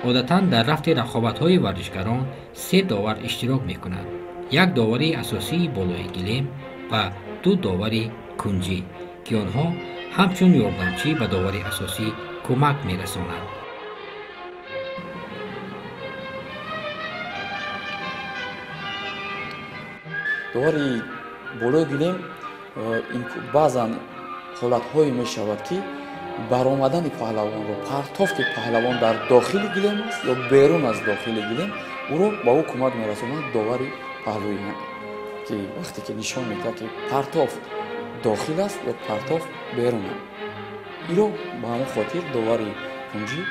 Одатан дар рафти рақобатҳои варзишгарон се довар иштирок мекунанд: як довари асосии болои гилем ва ду довари кунҷӣ, ки онҳо ҳамчун ёрдамчӣ ба довари асосӣ кӯмак мерасонанд. Довари болои гилем баъзан ҳолатҳое мешавад, ки баромадани паҳлавонро, партофти паҳлавон дар дохили гилем аст ё берун аз дохили гилем, ӯро ба ӯ кӯмак мерасонад довари паҳлӯӣ, ки вақте ки нишон медиҳад, ки партофт дохил аст ё партофт берун аст. Иро ба ҳамон хотир довари кунҷӣ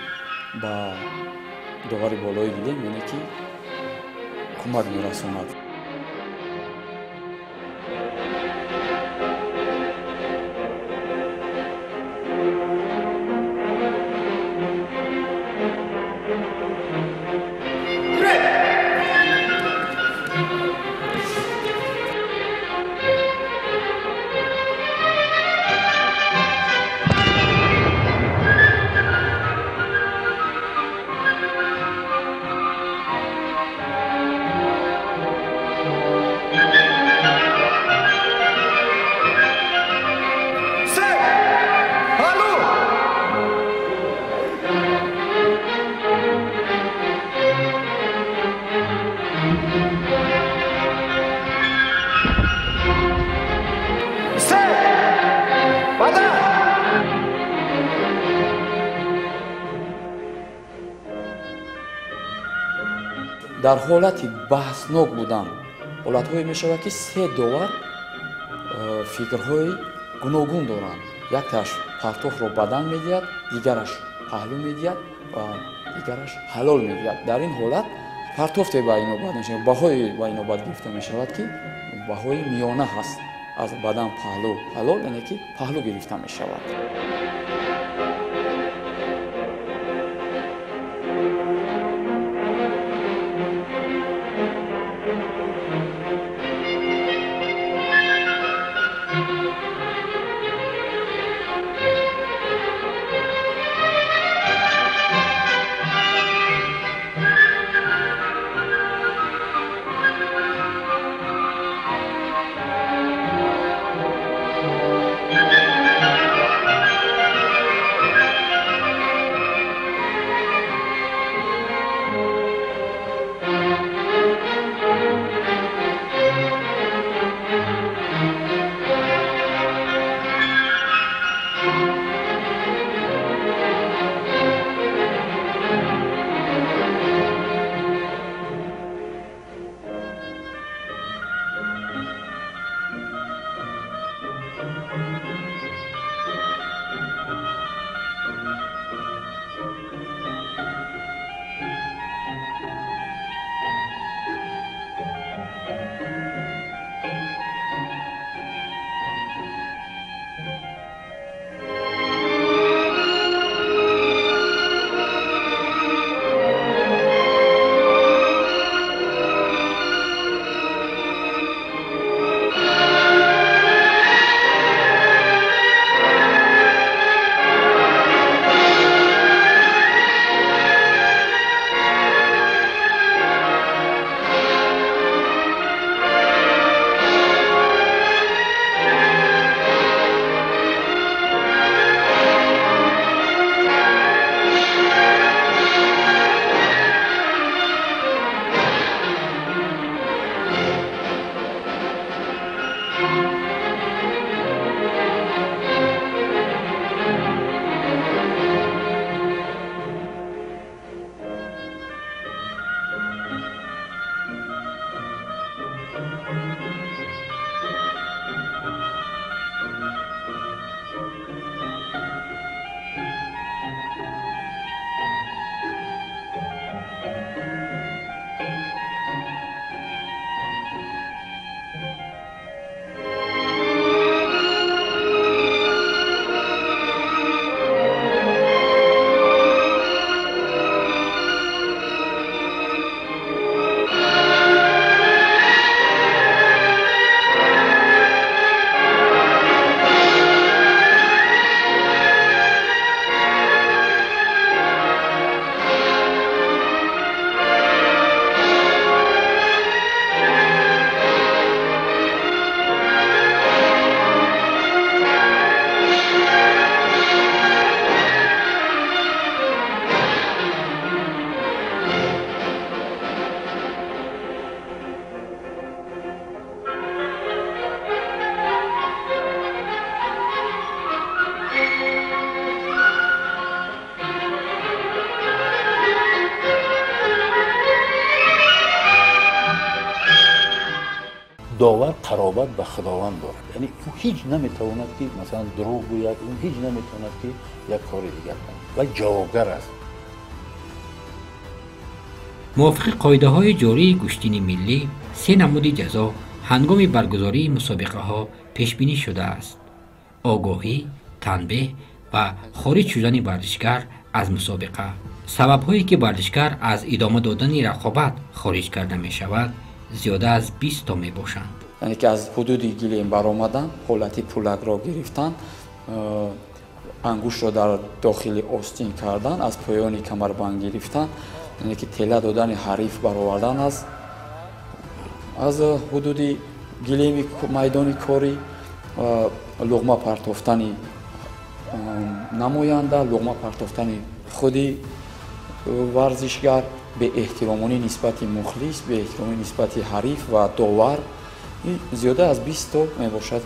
ба довари болои гилем, яъне ки кӯмак мерасонад. Дар ҳолати баҳснок будан ҳолатҳое мешавад, ки се довар фикрҳои гуногун доранд. Якташ партофро бадан медиҳад, дигараш паҳлӯ медиҳад ва дигараш ҳалол медиҳад. Дар ин ҳолат партофте ба инобат мешавад, баҳои ба инобат гирифта мешавад, ки баҳои миёна ҳаст аз бадан, паҳлӯ, ҳалол, яъне ки паҳлӯ гирифта мешавад. Довар қаробат ба Худованд дорад, яъне ӯ ҳеҷ наметавонад, ки масалан дурӯғ гӯяд, ӯ ҳеҷ наметавонад, ки як кори дигар кунад ва ҷавобгар аст. Мувофиқи қоидаҳои ҷории гӯштини миллӣ, се намуди ҷазо ҳангоми баргузории мусобиқаҳо пешбинӣ шудааст: огоҳӣ, танбеҳ ва хориҷ шудани варзишгар аз мусобиқа. Сабабҳое, ки варзишгар аз идома додани рақобат хориҷ карда мешавад, зиёда аз 20 то мебошанд. Яъне ки аз ҳудуди гилем баромадан, ҳолати пулакро гирифтан, ангуштро дар дохили остин кардан, аз поёни камарбанд гирифтан, яъне ки тела додани ҳариф, баровардан аз ҳудуди гилеми майдони корӣ, луғма партофтани намоянда, луғма партофтани худи варзишгар, беэҳтиромонӣ нисбати мухлис, беэҳтиромонӣ нисбати ҳариф ва довар, зиёда аз 20 то мебошад.